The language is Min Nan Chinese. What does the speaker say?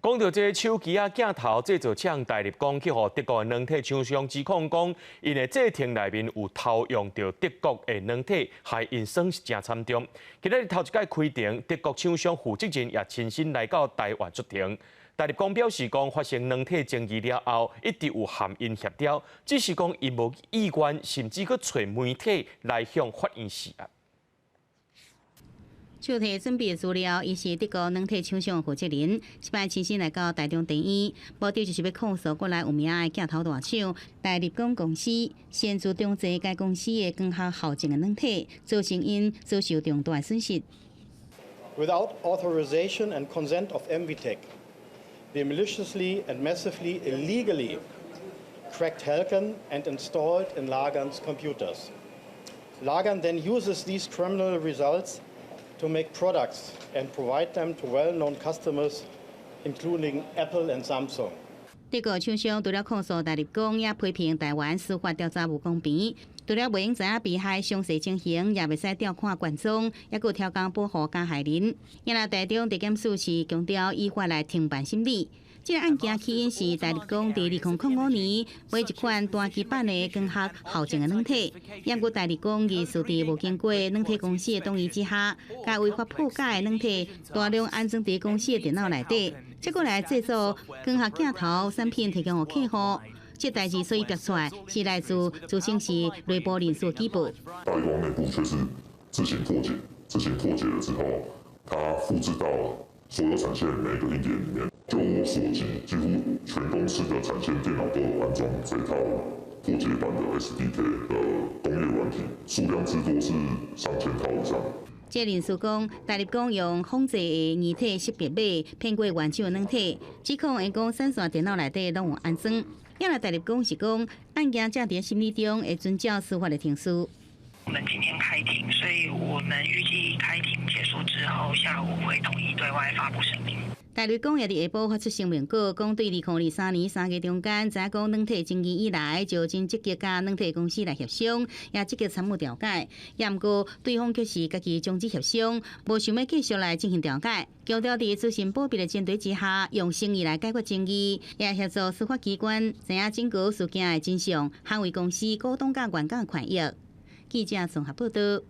講到這手機仔鏡頭製造廠大立光去予德國的軟體廠商指控講，𪜶的製程內面有偷用著德國的軟體，害𪜶損失誠慘重。今仔日頭一擺開庭，德國廠商負責人也親身來到台灣出庭。大立光表示講，發生軟體爭議了後，一直有和𪜶協調，只是講𪜶無意願，甚至閣揣媒體來向法院施壓。手提準備資料，伊是德國軟體廠商負責人，這擺親身來到台中地院，目的就是欲控訴國內有名的鏡頭大廠大立光公司，擅自重製該公司的光學效證的軟體，造成𪜶遭受重大損失。 Without authorization and consent of MVTec, they maliciously and massively illegally cracked Halcon and installed in Largan's computers. Largan then uses these criminal results to make products and provide them to well-known customers, including Apple and Samsung. 德國廠商除了控訴大立光，也批評台灣司法調查無公平。除了袂用知影被害詳細情形，也袂使調看卷宗，猶閣刁工保護加害人。也若台中地檢署是強調依法來停辦審理。這個案件起因是大立光佇2005年買一款單機版的光學效證的軟體，毋過大立光疑似佇無經過軟體公司的同意之下，共違法破解的軟體大量安裝佇公司的電腦內底，結果來製作光學鏡頭產品提供予客戶。這代誌所以爆出來，是來自自稱是內部人士舉報。大立光內部卻是自行破解，自行破解了之後，它複製到所有產線每個硬碟裡面。就我所及，幾乎全公司的產線電腦都有安裝這套破解版的 SDK 的工業軟體，數量之多是上千套以上。這人士講，大立光用仿製的硬體識別碼騙過原廠軟體，指控𪜶講產線電腦內底攏有安裝。也若大立光是講，案件正佇審理中，會遵照司法的程序。我們今天開庭，所以我們預計開庭結束之後，下午會統一對外發布聲明。大立光也佇下晡發出聲明稿，講對2023年3月中間，知影講軟體爭議以來，就真積極佮軟體公司來協商，也積極參與調解。也毋過對方卻是家己終止協商，無想欲繼續來進行調解。強調佇資訊保密的前提之下，用誠意來解決爭議，也協助司法機關知影整個事件的真相，捍衛公司股東佮員工權益。記者綜合報道。